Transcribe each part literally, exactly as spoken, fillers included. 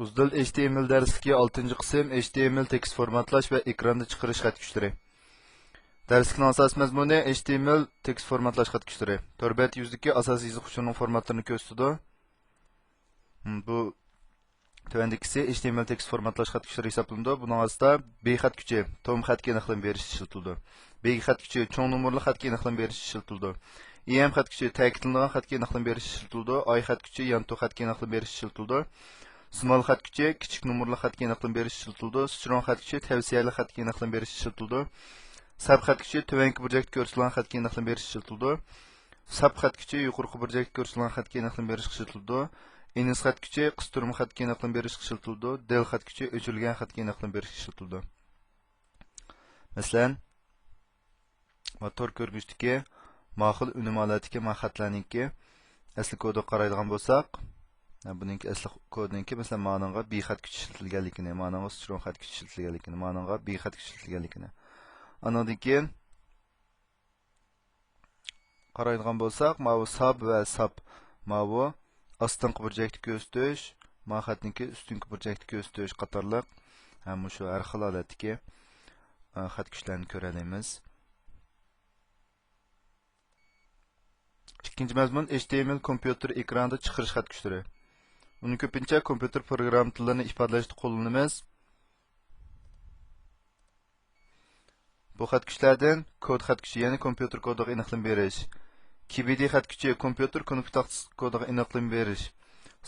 ئۇزدىل ئېچ تى ئېم ئېل دەرسلىكى، ئالتىنچى قىسىم، ئېچ تى ئېم ئېل تېكىست فورماتلاش ۋە ئېكراندا چىقىرىش خەت كۈچلىرى. دەرسلىكنىڭ ئاساسىي مەزمۇنى ئېچ تى ئېم ئېل تېكىست فورماتلاش خەت كۈچلىرى. تور بەت يۈزىدىكى ئاساسىي يېزىق ئۇچۇرىنىڭ فورماتلىرىنى كۆرسىتىدۇ. ھم، بۇ تۆۋەندىكىسى ئېچ تى ئېم ئېل تېكىست فورماتلاش خەت كۈچلىرى ھېسابلىنىدۇ. بۇنىڭ ئاستىدا بى خەت كۈچى، توم خەتكە ئېنىقلىما بېرىش ئىشلىتىلىدۇ. بى خەت كۈچى، چوڭ نومۇرلۇق خەتكە ئېنىقلىما بېرىش ئىشلىتىلىدۇ. ئى ئېم خەت كۈچى، تەكىتلىنىدىغان خەتكە ئېنىقلىما بېرىش ئىشلىتىلىدۇ. ئاي خەت كۈچى، يانتۇ خەتكە ئېنىقلىما بېرىش ئىشلىتىلىدۇ. سىمۋول خەت كۈچى، كىچىك نومۇرلۇق خەتكە ئېنىقلىما بېرىش ئىشلىتىلىدۇ. سىچرون خەت كۈچى، تەۋسىيەلىك خەتكە ئېنىقلىما بېرىش ئىشلىتىلىدۇ. ساپ خەت كۈچى، تۆۋەنكى بۇرجەكتە كۆرسىتىلگەن خەتكە ئېنىقلىما بېرىش ئىشلىتىلىدۇ. ساپ خەت كۈچى، يۇقىرىقى بۇرجەكتە كۆرسىتىلگەن خەتكە ئېنىقلىما بېرىشكە ئىشلىتىلىدۇ. ئىنىس خەت كۈچى، قىستۇرما خەتكە ئېنىقلىما بېرىشكە ئىشلىتىلىدۇ. دېل خەت كۈچى، ئۆچۈرۈلگەن خەتكە ئېنىقلىما بېرىشكە ئىشلىتىلىدۇ. مەسىلەن، ما تور كۆرگۈچتىكى ما خىل ئۈنۈم ھالەتتىكى ما خەتلەرنىڭكى ئەسلى كودىغا قارايدىغان بولساق، بۇنىڭكى ئەسلى كودىنىڭكى، مەسىلەن، مانىڭغا بى خەت كۈچى ئىشلىتىلگەنلىكىنى، مانىڭغا سىچرون خەت كۈچى ئىشلىتىلگەنلىكىنى، مانىڭغا بى خەت كۈچى ئىشلىتىلگەنلىكىنى. ئانىڭدىن كېيىن قارايدىغان بولساق، ماۋۇ ساب ۋە ساپ، ماۋۇ ئاستىنقى بۇرجەكتە كۆرسىتىش، ما خەتنىڭكى ئۈستۈنكى بۇرجەكتە كۆرسىتىش قاتارلىق ھەم مۇشۇ ھەر خىل ھالەتتىكى، ئە، خەت كۈچلەرنى كۆرەلەيمىز. ئىككىنچى مەزمۇن، ئېچ تى ئېم ئېل كومپيۇتېر ئېكرانىدا چىقىرىش خەت كۈچلىرى. ئۇنى كۆپىنچە كومپيۇتېر پروگرامما تىللىرىنى ئىپادىلەشتە قوللىنىمىز. بۇ خەت كۈچلەردىن كود خەت كۈچى، يەنى كومپيۇتېر كودىغا ئېنىقلىما بېرىش. كى بى دى خەت كۈچى، كومپيۇتېر كۇنۇپكا تاختىسى كودىغا ئېنىقلىما بېرىش.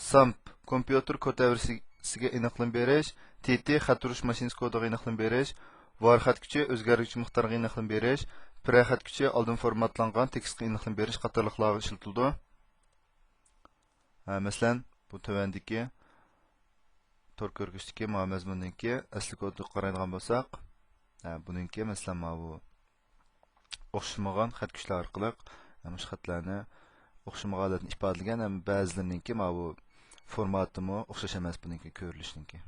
سامپ، كومپيۇتېر كود دەۋرىسىگە ئېنىقلىما بېرىش. تى تى، خەت ئۇرۇش ماشىنىسى كودىغا ئېنىقلىما بېرىش. ۋار خەت كۈچى، ئۆزگەرگۈچى مىقدارغا ئېنىقلىما بېرىش. پرە خەت كۈچى، ئالدىن فورماتلانغان تېكىستقا ئېنىقلىما بېرىش قاتارلىقلارغا ئىشلىتىلىدۇ. ھە، مەسىلەن، بۇ تۆۋەندىكى تور كۆرگۈچتىكى ماۋۇ مەزمۇننىڭكى ئەسلى كودىغا قارايدىغان بولساق، ھە، بۇنىڭكى، مەسىلەن، ماۋۇ ئوخشىمىغان خەت كۈچلەر ئارقىلىق، ھە، مۇشۇ خەتلەرنى ئوخشىمىغان ھالەتنى ئىپادىلىگەن، ھەم بەزىلىرىنىڭكى ماۋۇ فورماتىمۇ ئوخشاش ئەمەس بۇنىڭكى كۆرۈلۈشىنىڭكى.